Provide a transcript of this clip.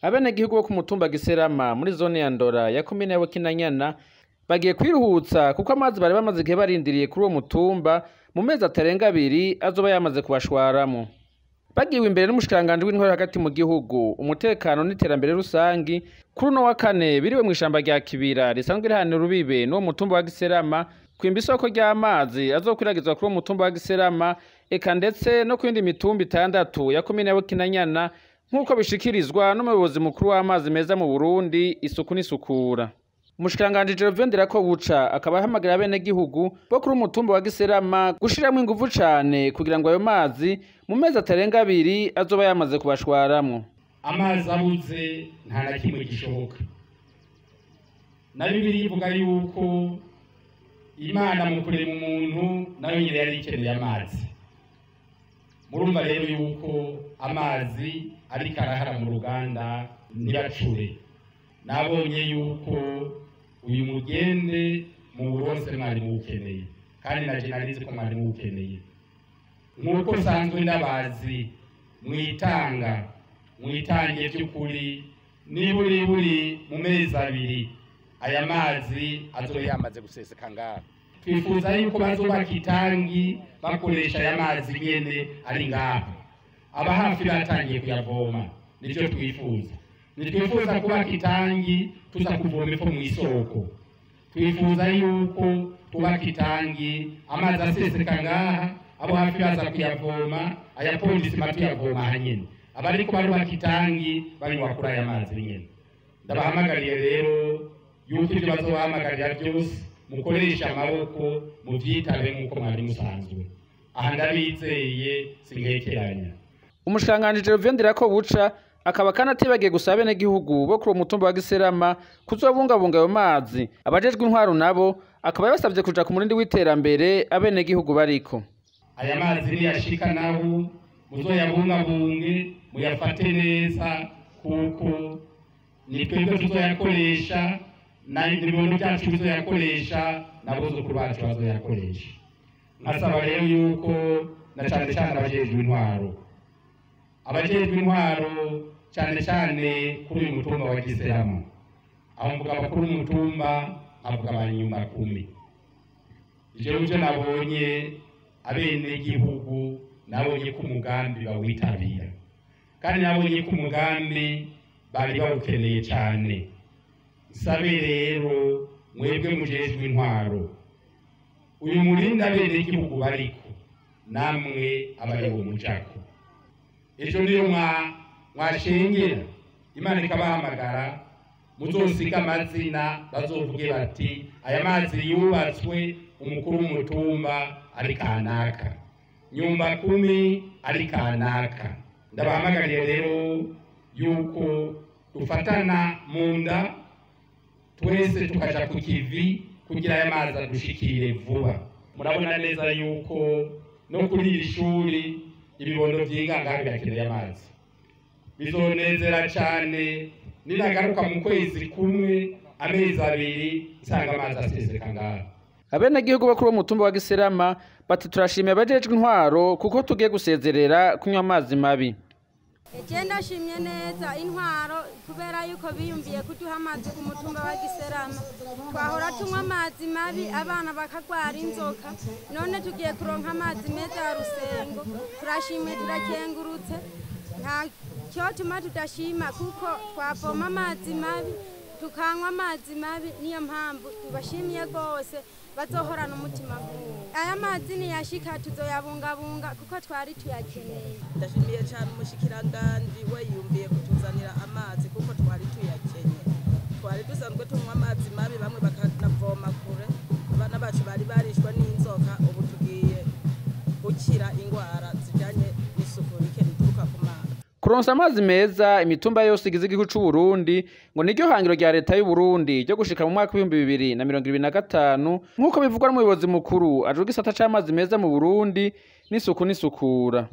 Abenegihugu bo ku mutumba Giserama muri zone ya Ndora ya komine ya Bukinanyana bagiye kwiruhutsa kuko amazi bari bamaze igihe barindiriye kuri uwo mutumba mu mezi atarenga abiri azoba yamaze kubashwaramo. Bagiwe imbere n'umushikiranganji w'intwaro hagati mu gihugu, umutekano n'iterambere rusangi, kuri uno wa kane biriwe mw'ishamba rya Kibira risanzwe rihana urubibe n'uwo mutumba wa Giserama, kwimba isoko ry'amazi azokwiragizwa kuri uwo mutumba wa Giserama, eka ndetse no ku yindi mitumba itandatu ya komine ya Bukinanyana, nk'uko bishikirizwa n'umuyobozi mukuru w'amazi meza mu Burundi, isuku n'isukura. Umushikiranganji Gervais Ndirakobuca akaba ahamagarira abenegihugu bo kuri umutumba wa Giserama gushiramwo inguvu cane kugira ngo ayo mazi mu mezi atarenga abiri azoba yamaze kubashwaramwo. Amazi abuze nta na kimwe gishoboka. Na Bibiliya ivuga yuko Imana mu kurema umuntu nayo nyene yari ikeneye amazi. Murumva rero yuko amazi ariko arahara mu ruganda ntibacure. Nabonye yuko uyu mugende mu buronse mwari muwukeneye, kandi naje narizi ko mwari muwukeneye. Nk'uko nsanzwe ndabazi mwitanga, mwitangiye by'ukuri, niburiburi mu mezi abiri aya mazi azoba yamaze guseseka ngaha. Twifuza yuko bazubaka itangi bakoresha aya mazi nyene ari ngaha. Aba hafi batangiye kuyavoma, nivyo twifuza. Ntitwifuza kubaka itangi tuza kuvoma epfo mw'isoko. Twifuza yuko tubaka itangi amazi aseseka ngaha, abo hafi baza kuyavoma, aya pondisima tuyavoma hanyene. Abariko barubaka itangi banywa kuri aya mazi nyene. Ndabahamagariye rero yuko ivyo bazobahamagarira vyose mukoresha amaboko muvyitabe nk'uko mwari musanzwe. Aha ndabizeye sinkekeranya. Umushikiranganji Gervais Ndirakobuca akaba kandi atibagiye gusaba abenegihugu bo kuri uwo mutumba wa Giserama kuzobungabunga ayo mazi. Abajejwe intwaro nabo akaba yabasavye kuja ku murindi w'iterambere abenegihugu bariko. Aya mazi niyashika naho muzoyabungabunge, muyafate neza, kuko ni twebwe tuzoyakoresha, n'ibibondo vyacu bizoyakoresha, n'abuzukuru bacu bazoyakoresha. Nkasaba rero yuko na cane cane abajejwe intwaro, abajejwe intwaro cane cane kuri uyu mutumba wa Giserama, aho mvuga abakuru b'umutumba, nkavuga abanyumba kumi. Ivyo nivyo nabonye abenegihugu, nabonye ko umugambi bawitabira, kandi nabonye ko umugambi bari bawukeneye cane. Nsabe rero mwebwe mujejwe intwaro, uyu murindi abenegihugu bariko, namwe abari uwo mujako. Ejo niyo mwashengera Imana ikabahamagara, muzosiga amazina bazovuge bati aya mazi yubatswe umukuru w'umutumba ari kanaka, nyumba kumi ari kanaka. Ndabahamagariye rero yuko dufatana mu nda twese tukaja ku kivi kugira aya mazi adushikire vuba. Murabona neza yuko no kuri iri shuri ibibondo vy'ingangaha birakeneye amazi. Bizonezera cane ninagaruka mu kwezi kumwe amezi abiri nsanga amazi aseseka ngaha. Abenegihugu bo kuri uwo mutumba wa Giserama bati turashimiye abajejwe intwaro kuko tugiye gusezerera kunywa amazi mabi. Eje ndashimye neza intwaro kubera yuko biyumviye kuduha amazi ku mutumba wa Giserama. Twahora tunywa amazi mabi abana bakagwara inzoka, none tugiye kuronka amazi meza ya Rusengo. Turashimye, turakengurutse, nta cyotuma tudashima kuko twavoma amazi mabi tukanywa amazi mabi. Niyo mpamvu tubashimiye rwose, bazohorana umutima nk'uwo. Aya mazi niyashika tuzoyabungabunga kuko twari tuyakeneye. Ndashimiye cyane umushikiranganji we yumviye kutuzanira amazi kuko twari tuyakenye. Twari dusanzwe tunywa amazi mabi, bamwe bakanavoma kure, abana bacu bari barishwe n'inzoka, ubu tugiye gukira ingwara zijanye n'isuku rike rituruka ku mazi. Kuronsa amazi meza imitumba yose igize igihugu c'u Burundi ngo niryo hangiro rya leta y'u Burundi ryo gushika mu mwaka w'ibihumbi bibiri na mirongo ibiri na gatanu, nk'uko bivugwa n'umuyobozi mukuru ajejwe igisata c'amazi meza mu Burundi n'isuku n'isukura.